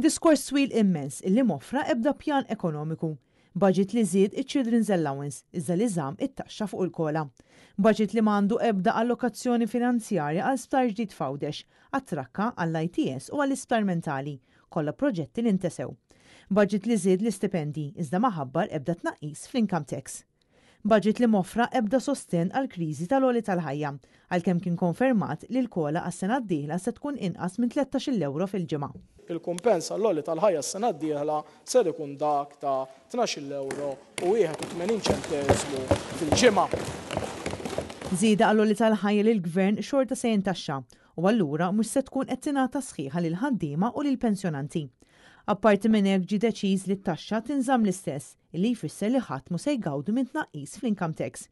Diskors twil immens illi m'offra ebda pjan ekonomiku. Budget li żied iċ-Children's Allowance iżda li żamm it-taxxa fuq il-COLA. Budget li m'għandu ebda allokazzjoni finanzjarja għal sptar ġdid f'Għawdex, għat-trakka, għall-ITS u għall-isptar mentali, kollha proġetti li ntesew. Budget li żied l-istipendji iżda ma ħabbar ebda tnaqqis fl-income tax. Budget li m'offra ebda sostenn għall-kriżi tal-għoli tal-ħajja, għalkemm kien konfermat li l-COLA għas-sena d-dieħla se tkun inqas minn 13-il ewro fil-ġimgħa. Il-kumpens għall-għoli tal-ħajja s-sena d-dieħla ser ikun dak ta' 12 ewro u 81 ċenteżmu fil-ġimgħa. Żieda għall-għoli tal-ħajja li l-Gvern xorta se jintaxxa u allura mhux se tkun qed tingħata sħiħa lill-ħaddiema u lill-pensjonanti. Apparti minn hekk ġie deċiż li t-taxxa tinżamm l-istess, illi jfisser li ħadd mhu se jgawdi minn tnaqqis fl-income tax.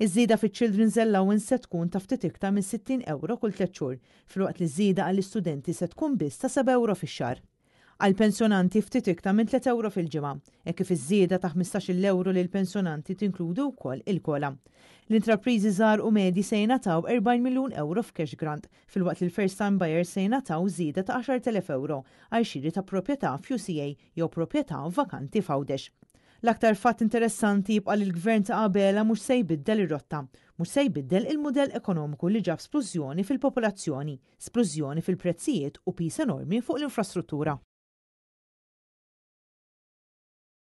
Iż-żieda fiċ-Children's Allowance se tkun ta' ftit iktar minn 60 ewro kull tliet xhur, filwaqt li ż-żieda għall-istudenti se tkun biss ta' 7 ewro fix-xahar. Għall-pensjonanti ftit iktar minn 3 ewro fil-ġimgħa, hekk kif iż-żieda ta' 15-il ewro lill-pensjonanti tinkludi wkoll il-COLA. L-intrapriżi żgħar u medji se jingħataw 40 miljun ewro f'cash grant, filwaqt li l-first time buyers se jingħataw żieda ta' 10,000 ewro għal xiri ta' proprjetà f'UCA jew proprjetà vakanti f'Għawdex. L-aktar fatt interessanti jibqa' li l-Gvern ta' Abela mhux se jbiddel ir-rotta, mhux se jbiddel il-mudell ekonomiku li ġab splużjoni fil-popolazzjoni, splużjoni fil-prezzijiet u piż enormi fuq l-infrastruttura.